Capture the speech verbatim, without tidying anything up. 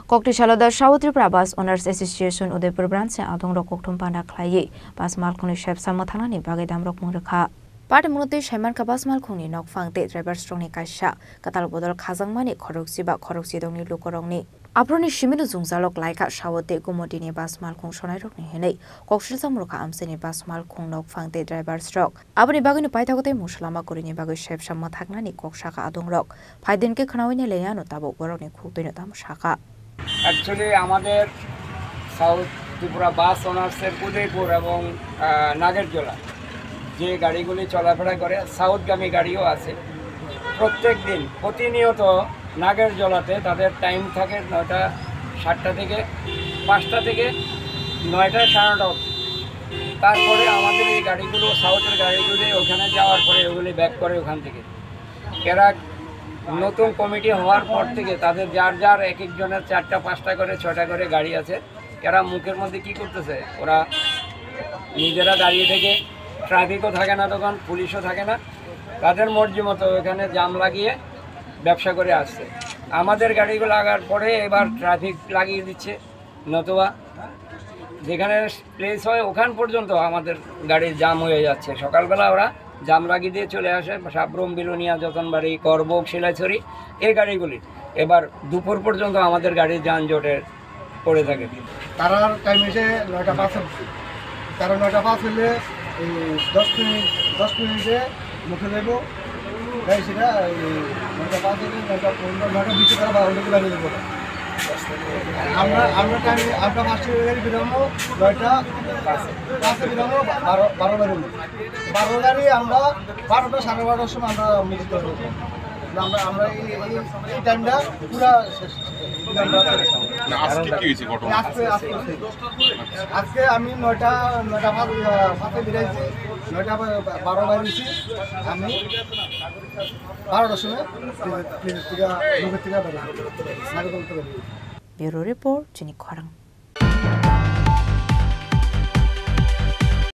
Kokti salo the South Tripura Bus Owners Association Udaipur branch ni adongrok kokthum panda khlaiwi bus malkhungni sebsa mwthangnani bagwi damrok mung rwkha. Party mwnwi twi saimankha bus malkhungni nokphang tei drivers rokni kaisa kwtal bodol khajakmani khorokchi ba khorokchidokni lukurokni. Aphuruni simino jwngjalo klaikha South tei Gumotini bus malkhung sonairokni hwnwi koksilsa murukha amchaini bus malkhung nokphang tei drivers rok. Aboni bagwino paithago tei musulama kurini bagwi sebsa mwthaknani kok sakha adongrok. Phaidin khe khnaui nai laiya ano tabuk borokni khuk twino tamo sakha. Actually, আমাদের সাউথ ত্রিপুরা বাস ওনার্সের উদয়পুর এবং, আহ, নাগেরজোলা যে গাড়িগুলি চলাফেরা করে, সাউথগামী গাড়িও আছে। প্রত্যেক দিন প্রতিনিয়ত নাগেরজোলাতে তাদের টাইম থাকে নয়টা, সাতটা থেকে, পাঁচটা থেকে নয়টা, সাড়ে নটা অবধি। তারপরে আমাদের এই গাড়িগুলো, সাউথের গাড়িগুলি ওখানে যাওয়ার পরে ওগুলি ব্যাক করে ওখান থেকে। এরা নতুন কমিটি হওয়ার পর থেকে তাদের যার যার এক একজনের চারটা, পাঁচটা করে, ছয়টা করে গাড়ি আছে। এরা মুখের মধ্যে কি করতেছে? ওরা নিজেরা দাঁড়িয়ে থেকে, ট্রাফিকও থাকে না, তখন পুলিশও থাকে না, তাদের মর্জি মতো এখানে জাম লাগিয়ে ব্যবসা করে আসছে। আমাদের গাড়িগুলো লাগার পরে এবার ট্রাফিক লাগিয়ে দিচ্ছে, নতুবা যেখানে প্লেস হয় ওখান পর্যন্ত আমাদের গাড়ির জাম হয়ে যাচ্ছে। সকালবেলা ওরা জাম লাগিয়ে দিয়ে চলে আসে সাব্রুম, বিলোনিয়া, যতনবাড়ি, করবুক, শিলাইছড়ি, এই গাড়িগুলি। এবার দুপুর পর্যন্ত আমাদের গাড়ি যানজটে পড়ে থাকে। তারার টাইম হয়েছে নয়টা পাঁচ অবধি। তারা নয়টা পাঁচ হলে এই দশ মিনিট, দশ মিনিটে মুখে দেবো। এই সেটা এই নয়টা পাঁচ হলে নয়টা পনেরো, নয়টা বিশে তারা বারো দিকে বেরিয়ে দেবো। আমরা, আমরা টাইমে, আমরা ফার্স্টে বেরিয়ে বেরোবো নয়টা পাঁচে বেরোবো, বারো, বারো বেরোবো। বারো গাড়ি আমরা বারোটা, সাড়ে বারোটার সময় আমরা মিলিত হবো। আমরা, আমরা এই, এই, এই টাইমটা পুরা শেষ। না, আজকে কি হয়েছে ঘটনা? আজকে, আজকে হয়েছে। আজকে আমি নয়টা, নয়টা পাঁচ, আহ, পাঁচে বেরিয়েছি, নয়টা বা-, বারো বেরিয়েছি। আমি বারোটার সময় প্লেনের, প্লেনের থেকে, মুখের থেকে বেরিয়েছি। নাগরদোলা থেকে বেরিয়েছি। Bureau report, Chini Khorang.